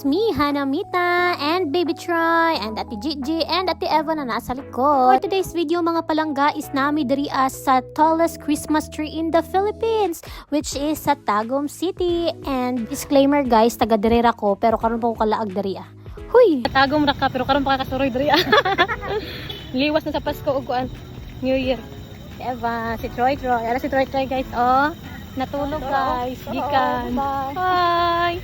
It's me, Hannah Mita, and Baby Troy, and Ate Gigi, and Ate Eva na nasa likod. For today's video, mga palangga, is naa mi diri sa tallest Christmas tree in the Philippines, which is sa Tagum City. And disclaimer, guys, taga diri ra ko, pero karon pa ko kalaag diri ah. Huy! Tagum ra ka pero karon pa ka kasuroy diri. Liwas na sa Pasko ug kuan New Year. Si Eva, si Troy Troy. Ara si Troy Troy, guys, oh. Natulog, guys. Gikan. Hi.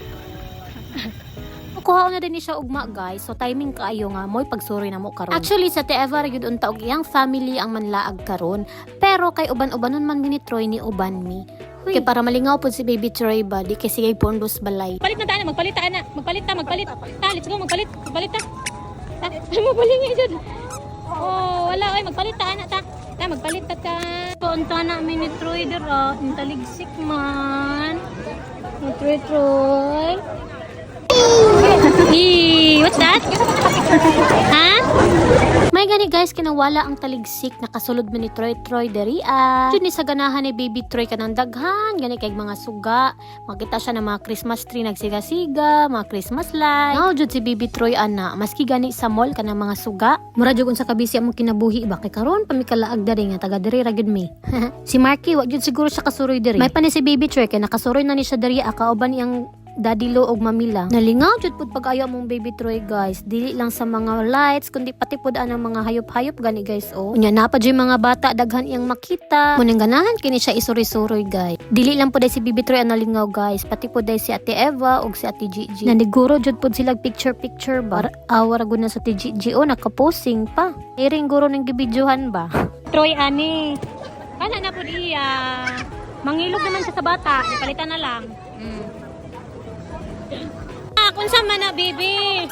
Kuha na din ni siya ugma, guys. So timing kaayo nga mo'y pagsuroy na mo karon. Actually, sa Ate Eva ra gyud unta og iyang family ang manlaag karon. Pero kay uban-ubanon man mi ni Troy, ni uban mi. Kay para malingaw pod si Baby Troy ba, di kay sige pondos balay. Palit na ta na, magpalit ta na. Magpalit ta, magpalit. Ta, let's go, magpalit. Magpalit ta. Ta, magpalit jud. Oh, wala oy, magpalit ta ana ta. Ta, magpalit ta ta. Punta na mi ni Troy dira, taligsik man. Ni Troy Troy. Hey, what's that? Ha? May gani, guys, kinawala ang taligsik, nakasulod man ni Troy Troy diri ah. Jud ni sa ganahan ni Baby Troy kanang daghan gani kay mga suga. Makita siya ng mga Christmas tree nagsiga-siga, mga Christmas light. Now jud si Baby Troy ana, maski gani sa mall kanang mga suga. Mura jud unsa ka busy among kinabuhi ba kay karon pa mi kalaag diri nga taga diri ra gyud mi. Si Marky wa jud siguro siya kasuroy diri. May pa ni si Baby Troy kay nakasuroy na ni siya diri kauban iyang Daddy Lo og Mamila. Nalingaw jud pud pag-ayo among Baby Troy, guys. Dili lang sa mga lights kundi pati pud anang mga hayop-hayop gani, guys, oh. Unya naa pa jud mga bata, daghan iyang makita. Munang ganahan kini siya isuri-suroy, guys. Dili lang pud si Baby Troy ang nalingaw, guys, pati pud si Ate Eva ug si Ate Gigi. Naniguro jud pud sila picture picture ba. Awa ra gud na sa Ate Gigi oh, nakaposing pa. Iring guro ning gibidyohan ba. Troy ani. Kana na pud iya. Mangilog naman siya sa bata, ipalitan na lang. Ah, kunsa man na, baby?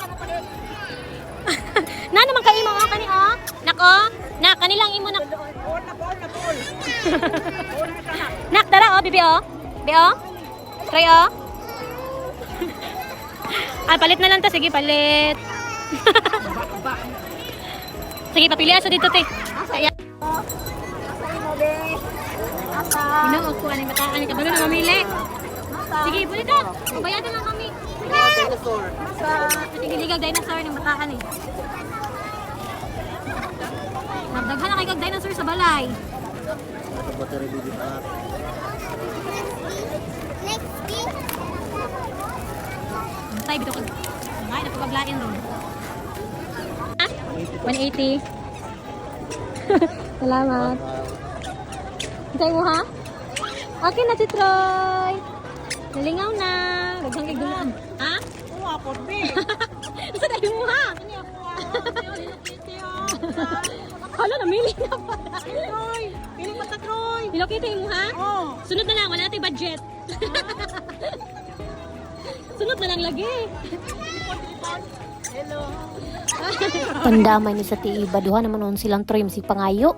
Na naman kay imo oh, kani oh. Nako, na kanilang imo na. Nak, dara oh, bibi oh. Bi oh. Troy oh. Ah, palit na lang ta. Sige, palit. Sige, papili asa dito, te. Asa Ginoo ko ani bata ani kabalo na mamili. Sige, buli ka. Bayadan lang kami. Dinosaur. Sige, dinosaur ng bataan eh. Nagdaghan na kay kag dinosaur sa balay. Battery baby pa. Next week. Antay bitaw kag ay napagablain ron. Ah, 180. Salamat. Antay mo ha? Okay na si Troy. Nalingaw na. Daghang kay gulaan. Ha? Asa dahil mo ha? Hala, namili na pa. Troy! Pili pa ta, Troy! Hello Kitty mo ha? Oh! Sunod na lang, wala natin budget. Sunod na lang lagi. Hello! Pandamay ni sa tiiba duha naman noon silang Troy si pangayo.